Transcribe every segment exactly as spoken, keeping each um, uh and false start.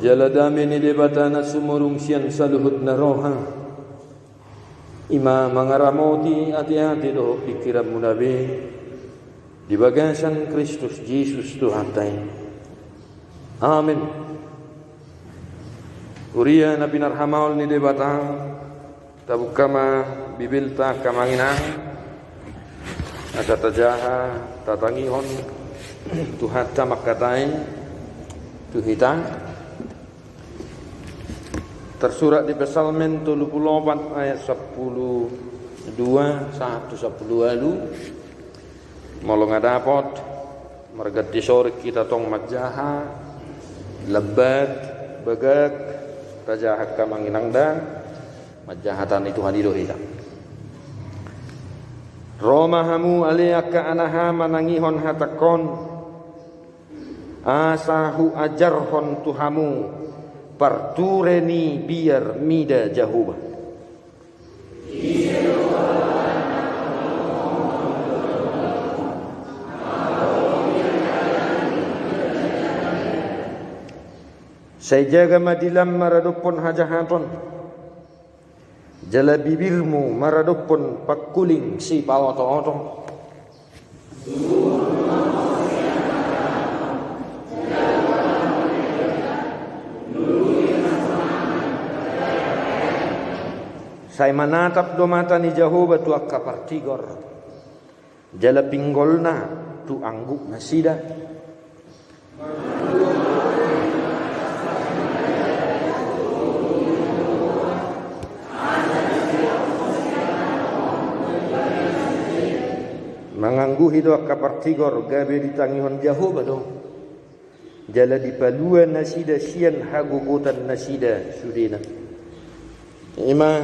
Jala dame ni Debata na sumurung sian saluhut na roha, i ma mangaramoti ateate dohot pingkiranmuna be di bagasan Kristus Jesus Tuhanta i. Amen. Huria na pinarhamaol ni Debata, tabuka ma Bibelta, angka amang inang, asa tajaha tatangihon Tuhanta mangkatai tu hita. Tarsurat di Psalmen tolu pulu opat ayat sampulu dua sahat tu sampulu ualu. Molo nga dapot, marganti soring hita tong manjaha, lambat, bagak, tajaha, angka amang inang, da, manjaha hata ni Tuhan i do hita. Ro ma hamu ale angka anaha manangihon hatangkon, asa huajarhon tu hamu parture ni biar mida Jahowa. Sai jaga ma dilam maradophon hajahaton, jala bibirmu maradophon pangkuling sipaotooto. Sai manatap do mata ni Jahowa tu angka partigor, jala pinggolna tu angguknasida. Mangangguhi do angka partigor, gabe ditangihon Jahowa do. Jala dipalua nasida sian hagogotannasida sudena. I ma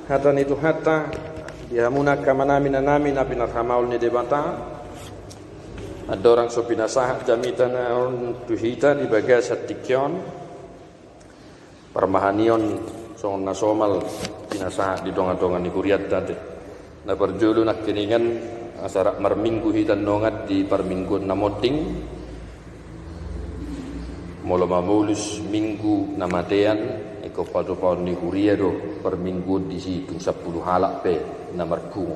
hata ni Tuhanta di hamuna angka amanami, inanami na pinarhamaol ni Debata. Andorang so pinasahat jamita na on tu hita di bagasan tingki on, parmahanion songon na somal pinasahat di tongatonga ni hurianta, ate. Na parjolo nangkiningan, asa rap marminggu hita nongan di parmingguon na monding. Molo mamolus minggu na matean, ingkon patupaon ni huria do parmingguon disi, tung sampulu halak pe na marpungu.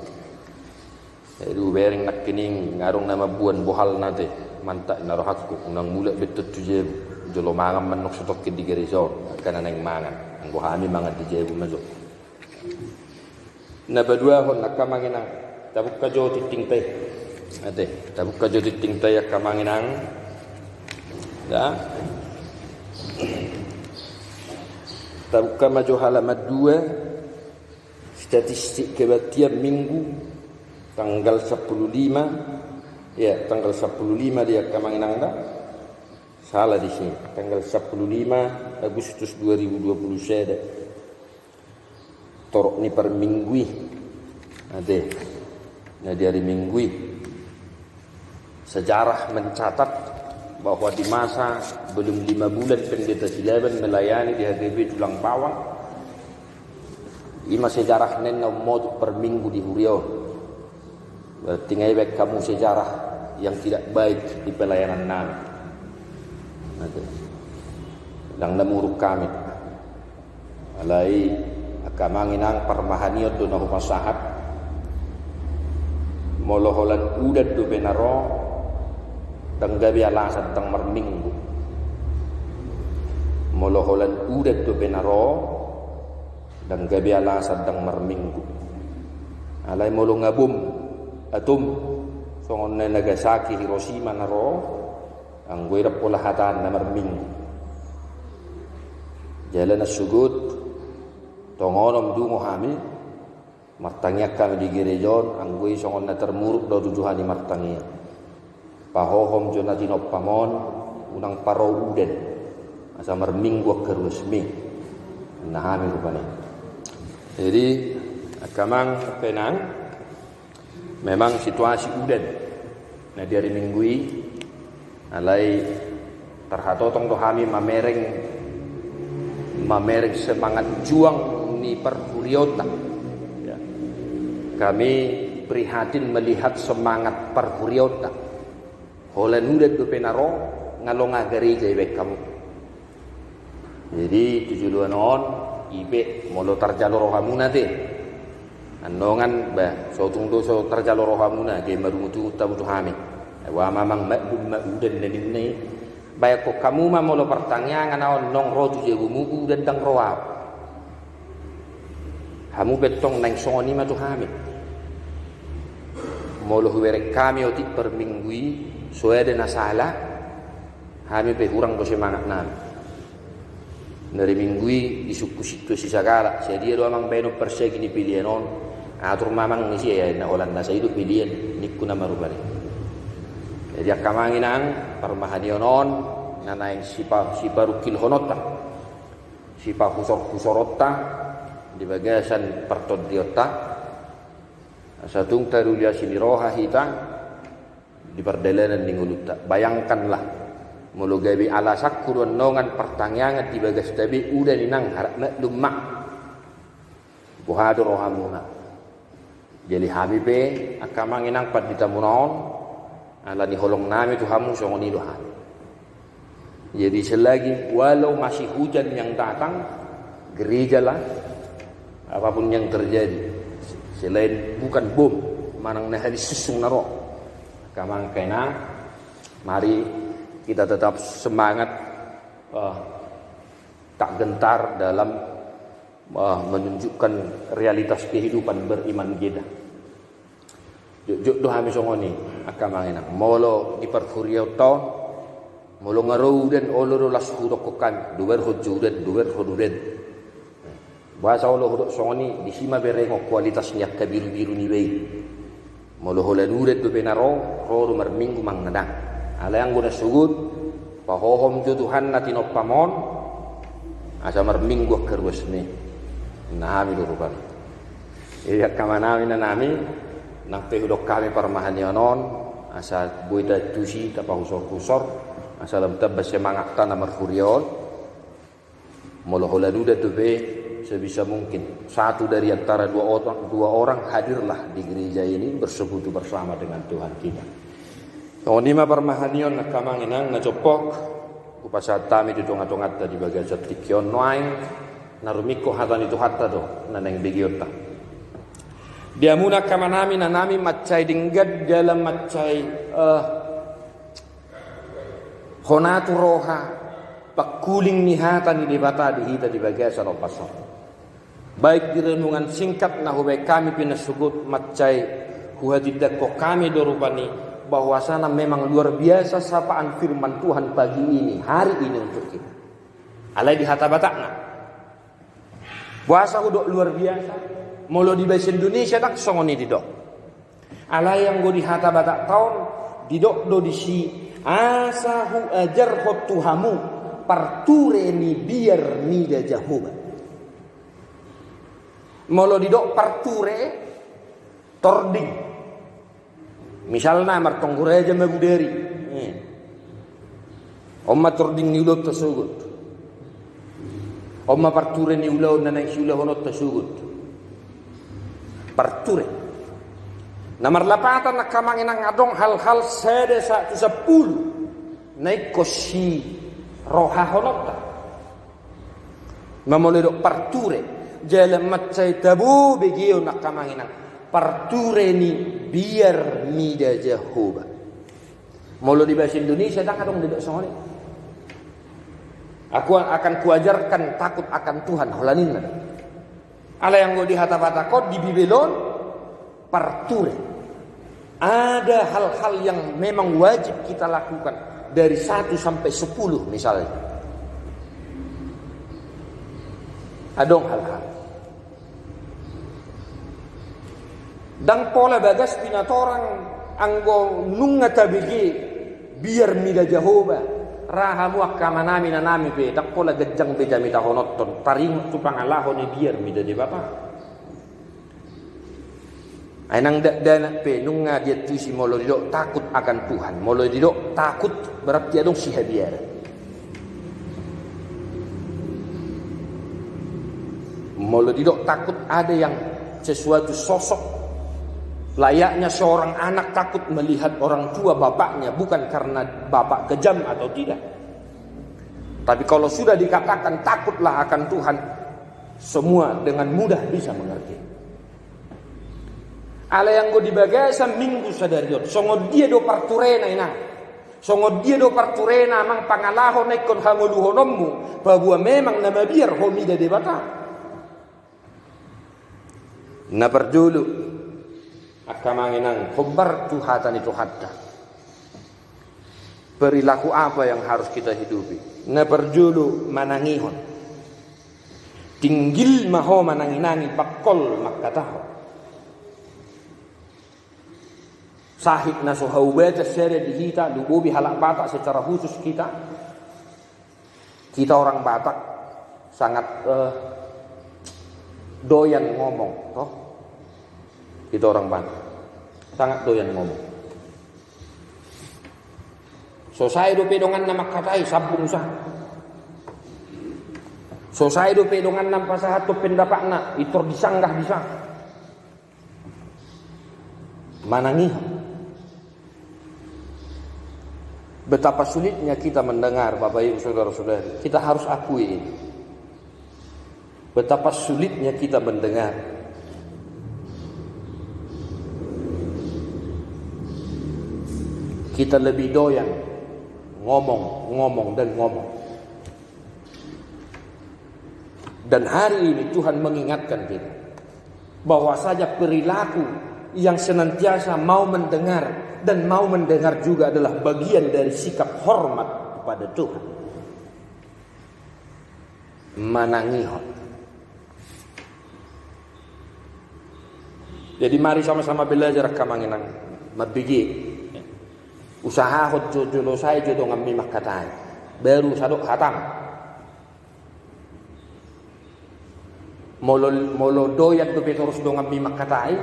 Jadi hubereng nangkining, nga adong na mamboan bohalna, ate. Mantap na rohangku, unang mulak be tong tu jabu. Jolo mangan ma antong satongkin di gareja on, angka na naeng mangan. Anggo hami mangan di jabu ma jo. Na paduahon, angka amang inang, tabuka jo tingtingta i. Ate, tabuka jo tingtingta i, angka amang inang. Da. Tabuka ma jo halaman dua. Statistik kebatian minggu tanggal sampulu lima, ya, tanggal sampulu lima dia, angka amang inang, da. Salah di sini, tanggal sampulu lima Agustus dua ribu dua puluh sada. Torop ni parminggu i, ate. Na di ari Minggu i, sejarah mencatat bahwa di masa belum lima bulan Pendeta Silaban melayani di H K B Tulang Bawang, i ma sejarah na ummoto parminggu di huria on. Berarti nga ibaen hamu sejarah yang tidak baik di pelayanan nami. Ate. Ndang na muruk hami. Alai, angka amang inang, parmahanion do na hupasahat. Molo holan udan dope na ro, ndang gabe alasan ndang marminggu. Molo holan udan dope na ro, ndang gabe alasan ndang marminggu. Alai molo nga bom atom, songon na Nagasaki, Hiroshima na ro, anggo i rap pola hataan na marminggu. Jala na sogot, tongon on dungo hami, martangiang hami di gareja on, anggo i songon na tarmuruk do tu Tuhan i martangiang. Pahohom jo na tinompam on, unang paro udan, asa marminggu angka ruasmi. Na hami rupani. Jadi, angka amang, angka inang, memang situasi udan na di ari Minggu i, alai tarhatotong do hami mamereng, mamereng semangat juang ni parhuriaonta. Ya. Kami prihatin melihat semangat parhuriaonta. Holan udan dope na ro, nga longa gareja ibaen hamu. Jadi tu joloan on, i pe molo tarjalo rohamuna te. Annongan, bah, so tung do so tarjalo rohamuna, gabe marungutungut hamu tu hami. Ai boha ma amang, maklum ma udan na ninna i. Bahenon hamu ma molo partangiangan on naung ro tu jabumu udan, ndang ro ahu. Hamu pe tong naeng songon i ma tu hami. Molo hubereng hami otik parminggu i, so ada na sala, hami pe hurang do semangatnami. Nari minggu i disungkun situasi sagala, sadia do amang bahenon parsagi ni pelean on, atur ma amang ni si, ai na holan na sai do pelean, ningku na marupani. Jadi angka amang inang, parmahanion on na naeng sipa-, siparungkilhononta, sipahusor-husoronta di bagasan partondionta, asa tung taruli asi ni roha hita di pardalanan ni ngolunta. Bayangkanlah, molo gabe alasanhu do annongan partangiangan di bagasta be udan, inang, harap maklum ma. Boha do rohamuna? Jadi hami pe angka amang inang, panditamuna on, ala ni holongnami tu hamu, songon i do hami. Jadi selagi walau masih hujan yang datang, gerejalah, apapun yang terjadi. Selain bukan bom manang na hali sungsung na ro. Angka amang inang, mari kita tetap semangat, eh, tak gentar dalam, eh, menunjukkan realitas kehidupan beriman kita. Jotjot do hami songon i, angka amang inang. Molo di parhuriaonta on, molo nga ro udan, olo do las hudokkon hami, dobarhon jo udan, dobarhon udan. Boasa olo hudok songon i? Disi ma berengon kualitas ni angka birubiru niba i. Molo holan udan dope na ro, ro do marminggu manang ndang. Alai anggo na sogot, pahohom jo Tuhan na tinompam on, asa marminggu angka ruasna i. Ninna hami do rupani. Jadi angka amanami, inanami, nang pe hudok hami parmahanion on, asa boi taantusi, tapahusor-husor, asa lam tamba semangatta na marhuria on. Molo holan udan dope, sebisa mungkin satu dari antara dua orang, dua orang hadirlah di gereja ini, bersekutu bersama dengan Tuhan kita. Songon i ma parmahanion, angka amang inang, na jompok hupasahat hami di tongatonganta di bagasan tingki on. Nuaeng na rumingkot hata ni Tuhanta do na naeng begeonta. Di hamuna angka amanami, inanami, mansai denggan jala mansai, eh, hona tu roha pangkuling ni hata ni Debata di hita di bagasan ombas on. Baik di renungan singkat na hubaen hami pe na sogot, mansai huhatindangkon hami do rupani bahwasana memang luar biasa sapaan firman Tuhan pagi ini, hari ini untuk kita. Alai di hata Batakna. Boasa hudok luar biasa? Molo di bahasa Indonesia ndang songon i didok. Alai anggo di hata Batakta on, didok do disi, asa huajarhon tu hamu parture ni biar mida Jahowa. Molo didok parture, tording. Misalna, martonggo raja mabudari. Eh. On ma tording ni ulaonta sogot. On ma parture ni ulaon na naeng siulahononta sogot. Parture. Na marlapatan, angka amang inang, adong hal-hal sada sahat tu sampulu na ingkon sirohahononta. Molo didok parture, jala mansai tabo begeon, angka amang inang, parture ni biar mida Jahowa. Molo di bahasa Indonesia ndang adong didok songon i. Aku akan kuajarkan takut akan Tuhan, holan ninna. Alai anggo di hata Batak on, di Bibel on, parture. Ada hal-hal yang memang wajib kita lakukan dari satu sampai sepuluh misalnya. Adong hal-hal. Ndang pola bagas pinatorang anggo nunga tabege biar mida Jahowa. Ra hamu angka amanami, inanami pe, ndang pola ganjang be jamitahononta on taringot tu pangalaho ni biar mida Debata. Ai nang dakdanak pe nunga diantusi molo didok takut akan Tuhan. Molo didok takut berarti adong sihabiaran. Molo didok takut ada yang sesuatu sosok, layaknya seorang anak takut melihat orang tua bapaknya, bukan karena bapak kejam atau tidak. Tapi kalau sudah dikatakan takutlah akan Tuhan, semua dengan mudah bisa mengerti. Alai anggo di bagasan minggu sadari on, songon dia do parturena, inang? Songon dia do parturena, amang, pangalaho na ingkon hangoluhononmu, paboa memang na mabiar ho mida Debata? Na parjolo, angka amang inang, hombar tu hata ni Tuhanta. Perilaku apa yang harus kita hidupi? Na parjolo, manangihon. Tinggil ma ho mananginangi, bangkol mangkatahon. Sahit na so hau baca sada di hita, lumobi halak Batak secara khusus kita. Kita orang Batak sangat, eh, doyan ngomong, toh? Kita orang Batak sangat doyan ngomong. So sae dope donganna mangkatai, sambung sa. So sae dope donganna pasahathon pendapatna, pintor disanggah bisa. Manangihon. Betapa sulitnya kita mendengar, Bapak Ibu, saudara-saudari. Kita harus akui ini. Betapa sulitnya kita mendengar. Kita lebih doyan ngomong, ngomong, dan ngomong. Dan hari ini Tuhan mengingatkan kita bahwasanya perilaku yang senantiasa mau mendengar dan mau mendengar juga adalah bagian dari sikap hormat kepada Tuhan. Manangihon. Jadi mari sama-sama belajar, angka amang inang. Mambege. Usahahon jo, jolo sae jo donganmi mangkatai. Baru sadok hatam. Molo, molo doyan dope torus donganmi mangkatai,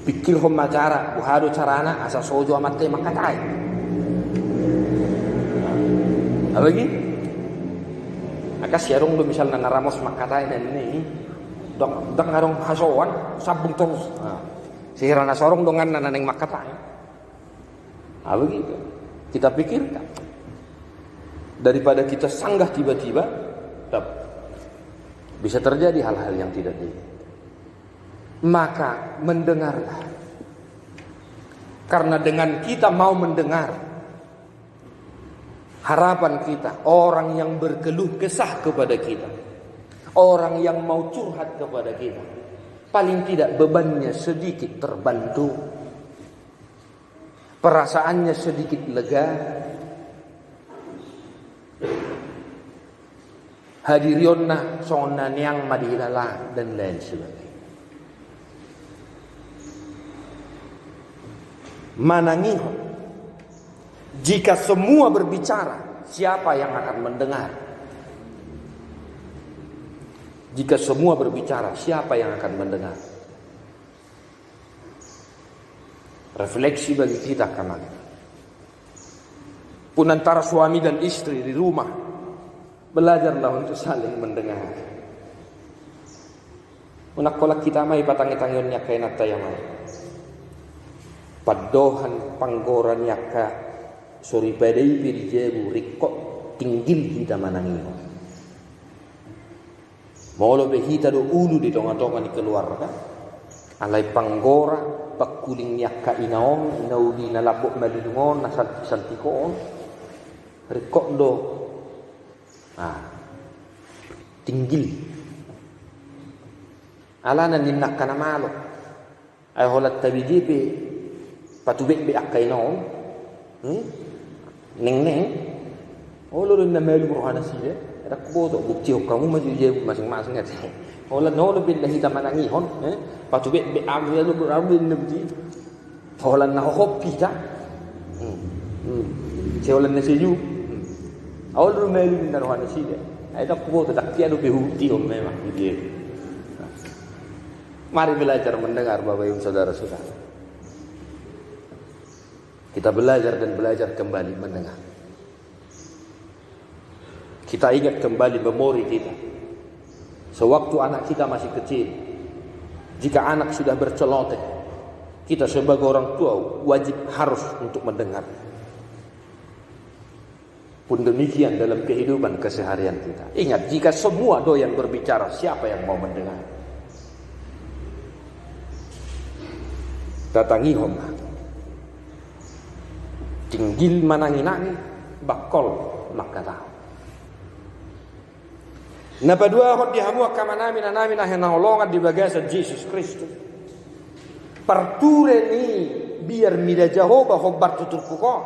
pikirhon ma cara, boha do carana asa so jo amanta i mangkatai. Apalagi? Angka sai adong do misalna na ramos mangkatai na ninna i, ndang, ndang adong hasoan, sambung torus. Nah, sihira na so adong donganna na naeng mangkatai. Ah, begitu. Kita pikirkan. Daripada kita sanggah tiba-tiba, tap-, bisa terjadi hal-hal yang tidak diinginkan. Maka mendengarlah. Karena dengan kita mau mendengar, harapan kita, orang yang berkeluh kesah kepada kita, orang yang mau curhat kepada kita, paling tidak bebannya sedikit terbantu. Perasaannya sedikit lega. Hadirionna songon na neang ma dihilala dan lain sebagainya. Manangihon. Jika semua berbicara, siapa yang akan mendengar? Jika semua berbicara, siapa yang akan mendengar? Refleksi bagi kita, angka amang. Pun antara suami dan istri di rumah, belajarlah untuk saling mendengar. Unang holan hita ma i patangetangehon ni angka inanta i, amang. Pandohan panggora ni angka soripada i pe di jabu, ringkot tinggil hita manangihon. Molo pe hita do ulu di tonga-tonga ni keluarga, alai panggora, pangkuling ni angka ina on, na uli na lambok malilung on, na santik-santik on, ringkot do, ah, tinggil. Alana ninna angka na malo. Ai holan tabege pe patubekbek angka ina on. Hmm? Nengneng. Olo do ninna malum roha nasida. Ndang huboto, boktihon hamu ma jo i jabu masing-masing ate. Holan olo pe ninna hita manangihon, eh? Patubekbek hamu, olo do ninna boktihon. Holan na hohop hita. Hmm. Hmm. Sai holan na sejuk. Hmm. Olo do malum ninna roha nasida. Ai ndang huboto, ndang hea dope huboktihon memang. Gitu. Mari belajar mendengar, Bapak Ibu, saudara-saudara. Kita belajar dan belajar kembali mendengar. Kita ingat kembali memori kita. Sewaktu anak kita masih kecil, jika anak sudah berceloteh, kita sebagai orang tua wajib harus untuk mendengar. Pun demikian dalam kehidupan keseharian kita. Ingat, jika semua doyan berbicara, siapa yang mau mendengar? Tatangihon ma. Tinggil manangi-nangi, bangkol mangkatahon. Na paduahon di hamu angka amanami, inanami na hinaholongan di bagasan Jesus Kristus. Parture ni biar mida Jahowa hombar tu turpuk on.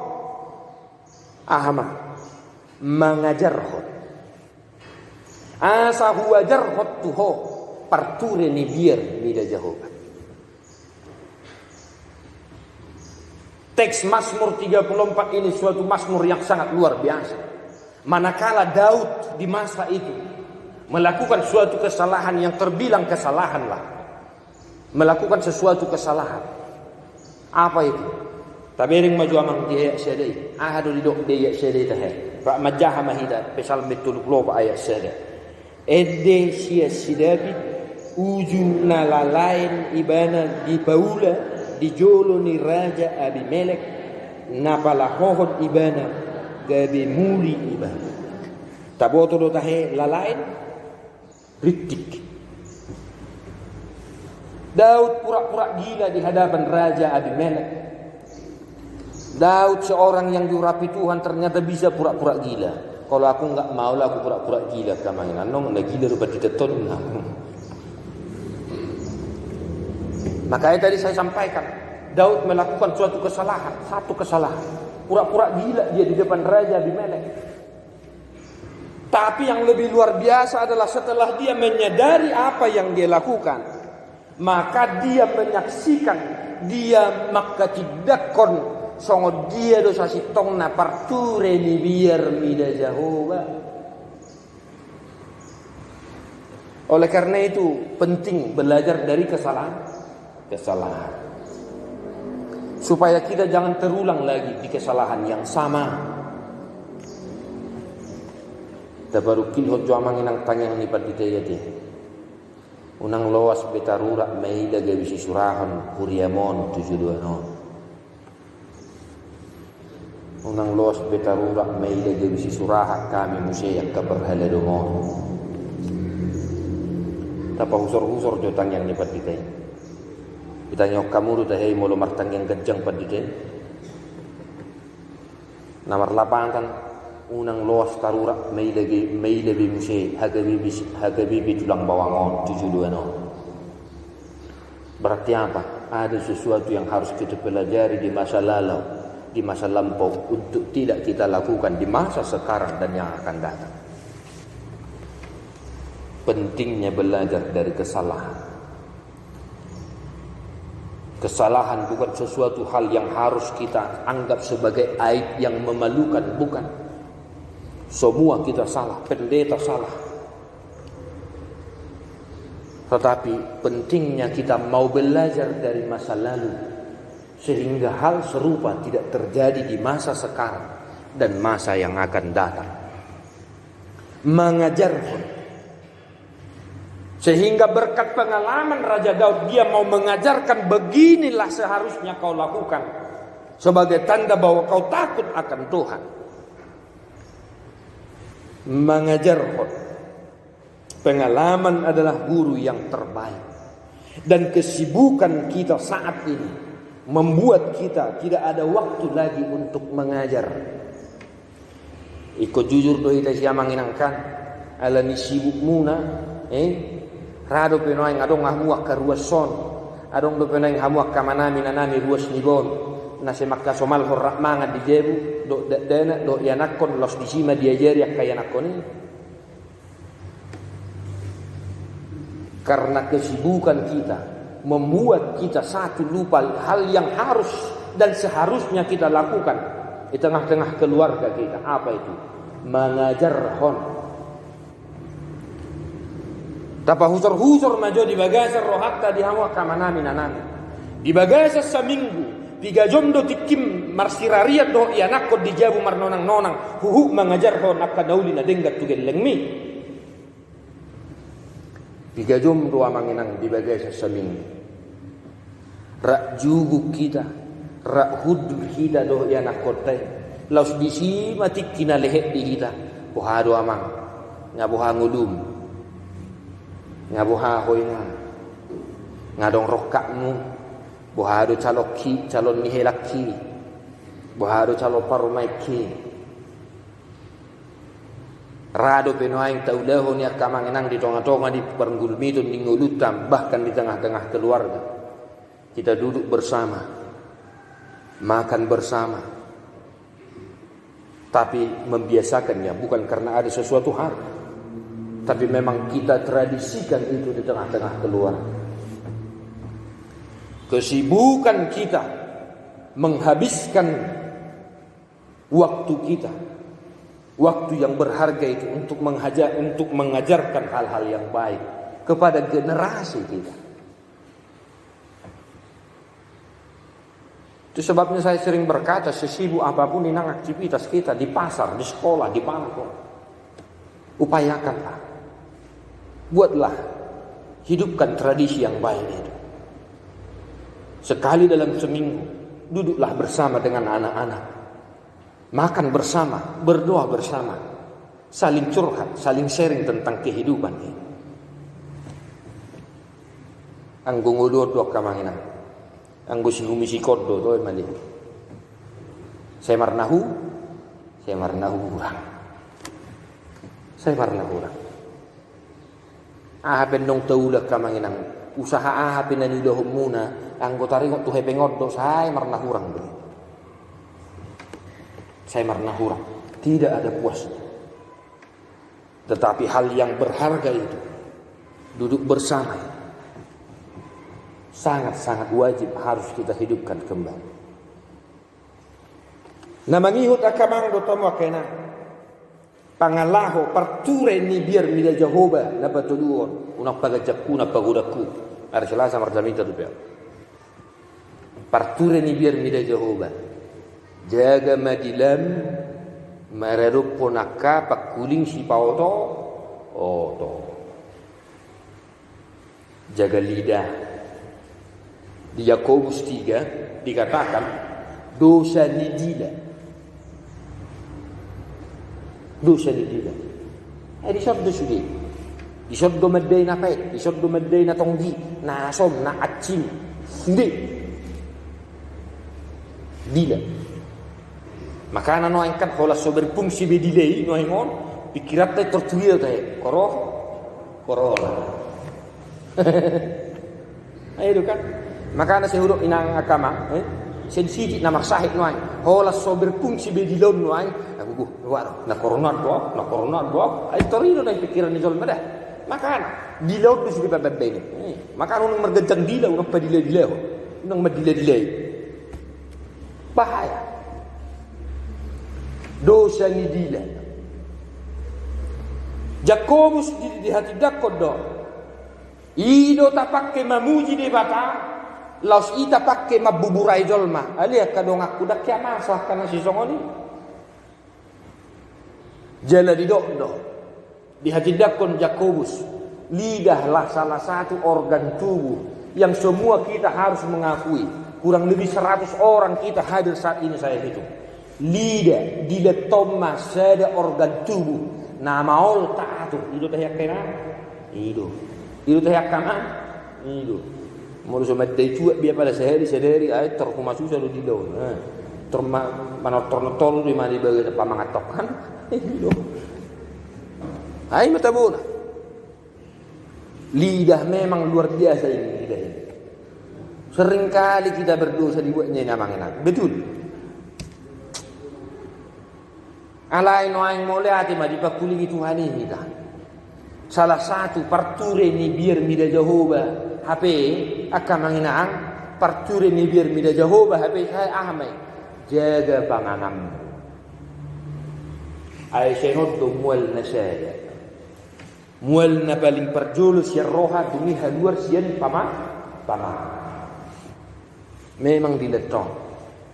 Aha ma? Mangajarhon. Asa huajarhon tu ho parture ni biar mida Jahowa. Teks Mazmur tiga puluh empat ini suatu Mazmur yang sangat luar biasa. Manakala Daud di masa itu melakukan suatu kesalahan yang terbilang kesalahan lah. Melakukan sesuatu kesalahan. Apa itu? Tabereng ma jo amang di ayat sada i. Aha do didok di ayat sada i tahe? Rap manjaha ma hita, Psalmen tolu puluh opat ayat sada. Ende sian si Daud, uju na lalaen ibana dipaula di jolo ni Raja Abimelek, na palahohon ibana gabe muli ibana. Taboto do tahe lalaen? Rintik. Daud pura-pura gila di hadapan Raja Abimelek. Daud seorang yang diurapi Tuhan ternyata bisa pura-pura gila. Kalau aku nggak mau lah aku pura-pura gila, kamanginan nong na gila rupa di teton. Makanya tadi saya sampaikan, Daud melakukan suatu kesalahan, satu kesalahan. Pura-pura gila dia di depan Raja Abimelek. Tapi yang lebih luar biasa adalah setelah dia menyadari apa yang dia lakukan, maka dia menyaksikan, dia manghatindanghon songon dia do sasintongna parture ni biar mida Jahowa. Oleh karena itu, penting belajar dari kesalahan, kesalahan. Supaya kita jangan terulang lagi di kesalahan yang sama. Taparungkilhon jo amang inang tangiang ni pandita i ate. Unang loas be tarurak maida gabe sisurahon huriam on tu joloan on. Unang loas be tarurak maida gabe sisurahan hami muse angka parhalado on. Tapahusor-husor jo tangiang ni pandita i. Ditangiangkon hamu do tahe i molo martangiang ganjang pandita i. Na marlapatan, unang loas tarurak maida ge, maida be muse HKBP, HKBP Tulang Bawang on tu joloan on. Berarti apa? Ada sesuatu yang harus kita pelajari di masa lalu, di masa lampau, untuk tidak kita lakukan di masa sekarang dan yang akan datang. Pentingnya belajar dari kesalahan. Kesalahan bukan sesuatu hal yang harus kita anggap sebagai aib yang memalukan, bukan. Semua kita salah, pendeta salah. Tetapi pentingnya kita mau belajar dari masa lalu, sehingga hal serupa tidak terjadi di masa sekarang dan masa yang akan datang. Mangajarhon. Sehingga berkat pengalaman Raja Daud, dia mau mengajarkan, beginilah seharusnya kau lakukan sebagai tanda bahwa kau takut akan Tuhan. Mangajarhon. Pengalaman adalah guru yang terbaik. Dan kesibukan kita saat ini membuat kita tidak ada waktu lagi untuk mengajar. Ingkon jujur do hita sian amang inang kan, ala ni sibukmuna, eh? Ra dope nuaeng adong hamu angka ruas on, adong dope nuaeng hamu angka amanami inanami ruas ni bon, na sai mangkasomalhon rap mangan di jabu, dohot dakdanak, dohot ianakhon, laos disi ma diajari angka ianakhon i. Karena kesibukan kita membuat kita satu lupa hal yang harus dan seharusnya kita lakukan di tengah-tengah keluarga kita. Apa itu? Mangajarhon. Tapahusor-husor ma jo di bagasan rohanta di hamu angka amanami inanami. Di bagasan saminggu, piga jom do tingkim marsirarian dohot ianakhon di jabu marnonang-nonang, huhut mangajarhon angka na uli na denggan tu gellengmi. Piga jom do amang inang di bagasan saminggu. Rap juguk hita, rap hundul hita dohot ianakhonta i. Laos disi ma tingki na lehet di hita. Boha do amang? Nga boha ngolum? Nga boha ho inang? Nga dong rongkapmu? Boha do calonhi, calon ni helanghi? Boha do calon parumaenhi? Ra dope nuaeng taulahon i angka amang inang di tongatonga ni parngulmiton ni ngolunta, bahkan di tengah-tengah keluarga. Kita duduk bersama, makan bersama, tapi membiasakannya bukan karena ada sesuatu hal, tapi memang kita tradisikan itu di tengah-tengah keluarga. Kesibukan kita menghabiskan waktu kita, waktu yang berharga itu untuk menghaja-, untuk mengajarkan hal-hal yang baik kepada generasi kita. Itu sebabnya saya sering berkata, sesibuk apapun inang aktivitas kita, di pasar, di sekolah, di mana pun, upayakanlah, buatlah, hidupkan tradisi yang baik itu. Sekali dalam seminggu, duduklah bersama dengan anak-anak. Makan bersama, berdoa bersama, saling curhat, saling sharing tentang kehidupan ini. Anggo ngolu on do angka amang inang, anggo sihumisi kondo to, emali. Sai marnahu, sai marnahurang. Sai marnahurang. Aha pe naung taula angka amang inang, usaha aha pe na niulahonmuna, anggo taringot tu hepeng on do, sai marnahurang do. Sai marnahurang. Tidak ada puasnya. Tetapi hal yang berharga itu, duduk bersama, sangat-sangat wajib harus kita hidupkan kembali. Na mangihut angka amang dohot hamu angka inang, pangalaho parture ni biar mida Jahowa na patoluhon, unang paganjangku, unang pagodangku. Ari Selasa marjaminta dope ahu. Parture ni biar mida Jahowa. Jaga ma dilam maradophon angka pangkuling sipaotooto. Jaga lidah. Di Yakobus tiga dikatakan dosa ni dila. Dosa ni dila. Eh, dison do sude. Dison do mandai na paet, dison do mandai na tonggi, na som, na acim. Sude. Dila. Makana nuaeng kan holan so berfungsi be dila i nuaeng on, pikiranta i tor tu dia tahe. Koro-, korona. Ayo do kan. Makana sai hudok inang angka amang, eh? Sensitif na marsahit nuaeng. Holan so berfungsi be dila on nuaeng. Agu, agu, na korona do, na korona do. Ai tor i do na pikiran ni jolma da. Makana dila on do sude pabandai ni. Eh, makana unang marganjang dila, unang padila-dilahon. Unang mandila-dilai. Bahaya. Dosa ni dila. Jakobus di, dihatindangkon do. I do tapangke mamuji Debata, laos i tapangke mambuburai jolma. Ale angka donganku, ndang hea masa angka na sisongon i. Jala didok do, dihatindangkon Jakobus, lidahlah salah satu organ tubuh yang semua kita harus mengakui. Kurang lebih seratus orang kita hadir saat ini, saya hitung. Lidah, dileton ma sada organ tubuh na maol taatur. I do tahe angka inang? I do. I do tahe angka amang? I do. Molo so mandai tuak be apala sahali sadari, ai tor humasusa do dila on. Eh. Tor ma-, manortor-nortor do i ma di bagas pamangan tokhan. I do. Ai ma tabona. Lidah memang luar biasa ini, lidah ini. Seringkali kita berdosa dibuatnya ini, amang inang. Betul. Alai nuaeng mauliate ma dipangkulingi Tuhan i hita. Salah satu parture ni biar mida Jahowa hape, angka amang inang, parture ni biar mida Jahowa hape, sai aha ma i? Jaga panganganmu. Ai songon do mual na sada. Mual na paling parjolo sian roha, dung i haluar sian pama-, pamangan. Memang dileton.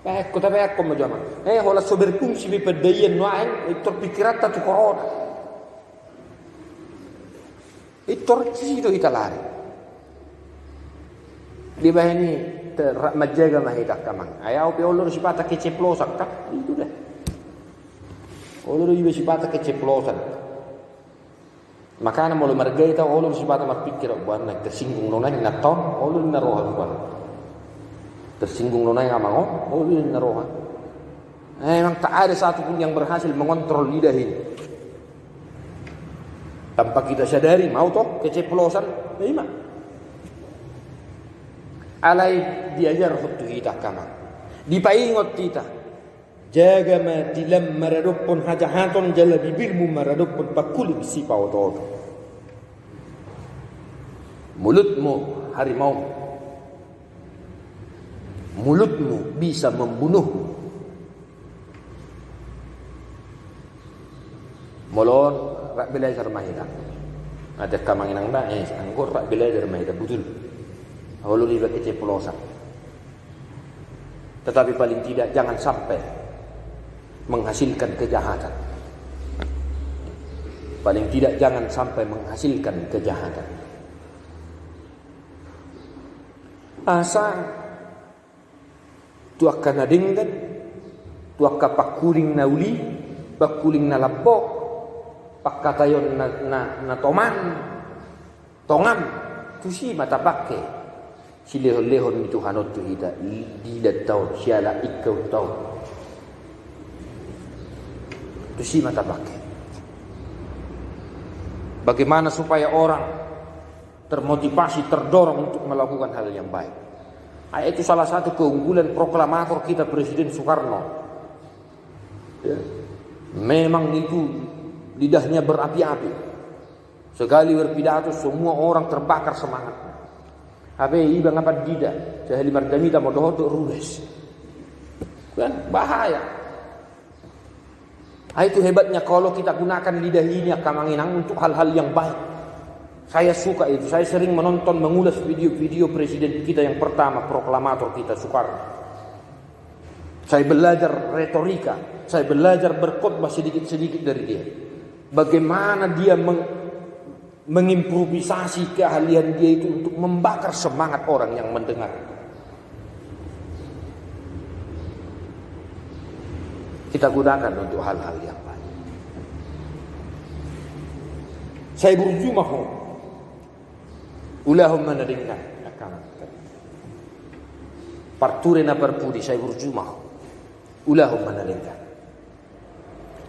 Pekko, tapekkon ma jo amang. Eh, holan so berfungsi be pandaian nuaeng, eh, tor pikiranta tu korona. Eh, tor tu si do hita lari. Dibahen i, te-, ra-, manjaga ma hita angka amang. Ai au pe olo do sipata keceplosan kan. I do da. Olo do iba sipata keceplosan. Makana molo marga i taon, olo do sipata marpikir, "Boan na tersinggung do naeng na taon, olo do na roha boan. Tersinggung do naeng amang on, olo do na roha." Eh, memang tak ada satu pun yang berhasil mengontrol lidah ini. Tanpa kita sadari, mau toh keceplosan, ya ima. Alai diajarhon tu hita, angka amang. Dipaingot hita. Jaga ma di lam maradophon hajahaton jala bibirmu maradophon pangkuling sipaotooto. Mulutmu harimau. Mulutmu bisa membunuhmu. Molo on, rap belajar ma hita. Ate angka amang inang da, eh, anggo rap belajar ma hita, betul. Olo do iba keceplosan. Tetapi paling tidak jangan sampai menghasilkan kejahatan. Paling tidak jangan sampai menghasilkan kejahatan. Asa tu angka na denggan, tu angka pangkuling na uli, pangkuling na lambok, pangkataion na, na, na toman, tongan, tusi ma tapangke silehonlehon ni Tuhan on tu hita, di, di dilan taon, siala ingkau taon. Tusi ma tapangke. Bagaimana supaya orang termotivasi, terdorong untuk melakukan hal yang baik. Ah, itu salah satu keunggulan proklamator kita, Presiden Soekarno. Ya. Memang itu lidahnya berapi-api. Sekali berpidato, semua orang terbakar semangatnya. Hape iba nga pandita, sahali marjamita ma dohot do rudes. Kan bahaya. Ah, itu hebatnya kalau kita gunakan lidah ini, angka amang inang, untuk hal-hal yang baik. Saya suka itu. Saya sering menonton, mengulas video-video presiden kita yang pertama, proklamator kita, Soekarno. Saya belajar retorika. Saya belajar berkhotbah sedikit-sedikit dari dia. Bagaimana dia meng- mengimprovisasi keahlian dia itu untuk membakar semangat orang yang mendengar. Kita gunakan untuk hal-hal yang baik. Sai burju ma ho. Ulahon ma na denggan. Parture na parpudi, sai burju ma ho. Ulahon ma na denggan.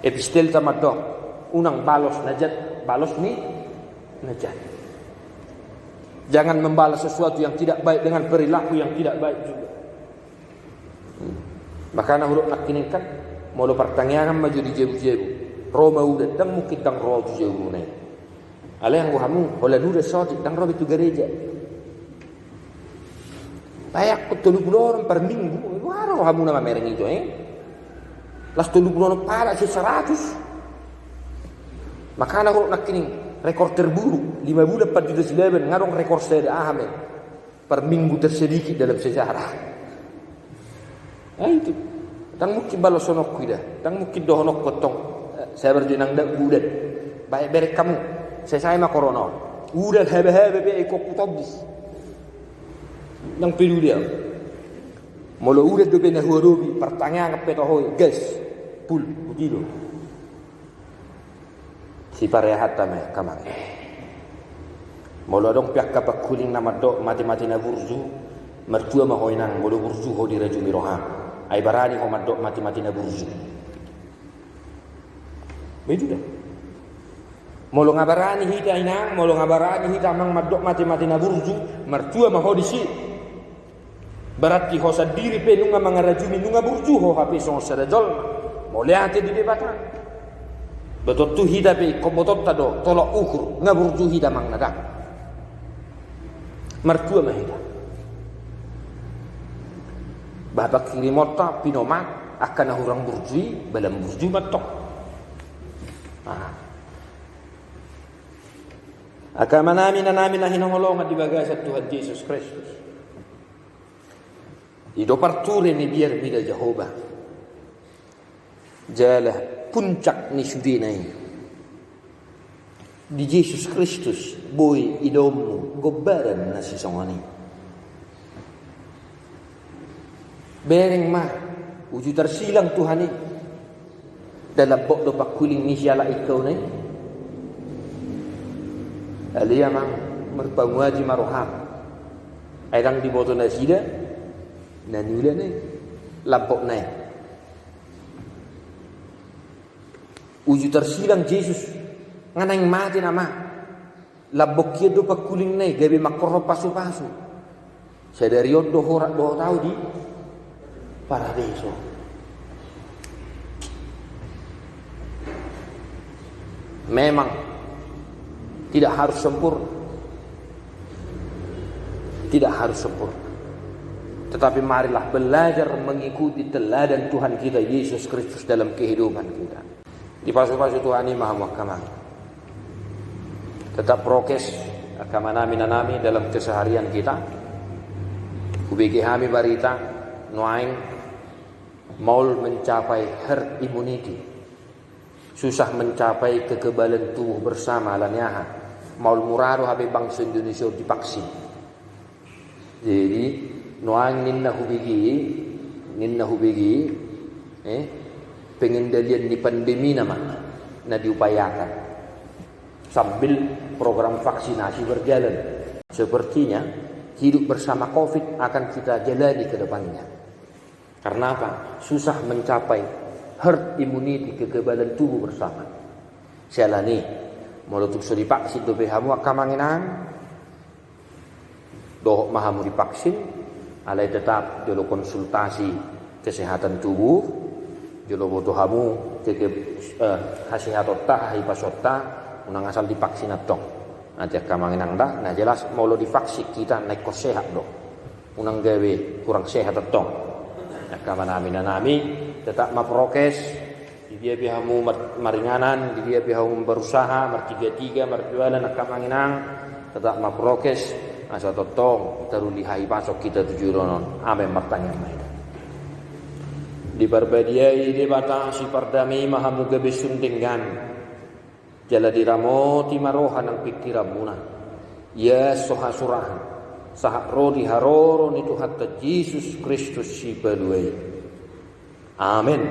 Epistelta mandok, unang balos na jat, balos ni na jat. Jangan membalas sesuatu yang tidak baik dengan perilaku yang tidak baik juga. Hmm. Makana hudok nangkining kan, molo partangiangan ma jo di jabu-jabu. Ro ma udan, ndang mungkin ndang ro tu jabuna i. Alai anggo hamu, holan udan sotik, ndang ro be tu gareja. Bae angkon tolu pulu onom per minggu, wah, ro hamu na mamereng i jo, eh. Las tolu pulu onom pala sian saratus. Makana hudok nangkining, rekor terburuk, lima bulan pandita Silaban, nga adong rekor sada, aha ma i. Per minggu tersedikit dalam sejarah. Nah, itu. Ndang mungkin baloshononku i da. Ndang mungkin dohononku antong, eh, sabar jo inang da, udan. Bae bereng hamu. Selesai ma corona on. Udan haba-haba pe ingkon hutobus. Ndang peduli au. Molo udan dope na huadopi, partangiangan pe toho i, gas. Full, hutilo. Siparehanta ma i, angka amang. Molo adong pe angka pangkuling na mandok mate-mate na burju, martua ma ho inang, molo burju ho dirajumi roham. Ai barani ho mandok mate-mate na burju. Begitu da. Molo nga barani hita inang, molo nga barani hita amang mandok mate-mate na burju, martua ma ho disi. Berarti ho sandiri pe nunga mangarajumi, nunga burju ho hape songon sada jolma. Mauliate di Debata. Botoonta hita pe ingkon botoonta do tolok ukur, nga burju hita amang na dang. Martua ma hita. Bah pangkirimonta pinomat, angka na hurang burju i, balam burju ma antong. Ah. Angka amanami, inanami na hinaholongan di bagasan Tuhan Jesus Kristus. I do parture ni biar mida Jahowa. Jala puncak ni sudena i. Di Jesus Kristus boi idaonmu gombaran na sisongon i. Bereng ma, uju tarsilang Tuhan i. Ndang lambok do pangkuling ni siala ingkau na i? Alai amang, marpanguaji ma roham. Ai ndang diboto nasida na niula na i, lambok na i. Uju tarsilang Jesus, nga naeng mate nama. Lambok hian do pangkuling na i, gabe mangkorhon pasupasu. Sadari on do horat dohot ahu di Paradeso. Memang tidak harus sempurna. Tidak harus sempurna. Tetapi marilah belajar mengikuti teladan Tuhan kita Yesus Kristus dalam kehidupan kita. Dipasupasu Tuhan i ma hamu angka amang. Tetap prokes angka amanami, inanami, dalam keseharian kita. Hubege hami barita nuaeng maol mencapai herd immunity. Susah mencapai kekebalan tubuh bersama, ala ni aha? Maol mura do hape bangso Indonesia on divaksin. Jadi nuaeng ninna hubege, ninna hubege, eh, pengendalian ni pandemi nama na diupayakan sambil program vaksinasi berjalan. Sepertinya hidup bersama covid akan kita jalani ke depannya. Karena apa? Susah mencapai herd immunity, kekebalan tubuh bersama. Siala ni, molo tung so divaksin dope hamu angka amang inang, dohot ma hamu divaksin, alai tetap jolo konsultasi kesehatan tubuh, jolo boto hamu keke, eh, hasehatonta, hahipasonta, unang asal divaksin antong. Nanti angka amang inang da, na jelas molo divaksin hita naingkon sehat do. Unang gabe kurang sehat antong. Angka amanami, inanami, tetap ma prokes. Di dia pe hamu mar-, maringanan, di dia pe hamu berusaha, martigatiga, marjualan, angka amang inang, tetap ma prokes, asa tongtong taruli hahipason hita tu joloan on. Amen. Martangiang ma hita. Diparbadiai Debata sipardame i ma hamu gabe sun denggan. Jala diramoti ma roha nang pingkiranmuna. Ia so hasurahan, sahat ro di haroro ni Tuhanta Jesus Kristus Sipalua i. Amen.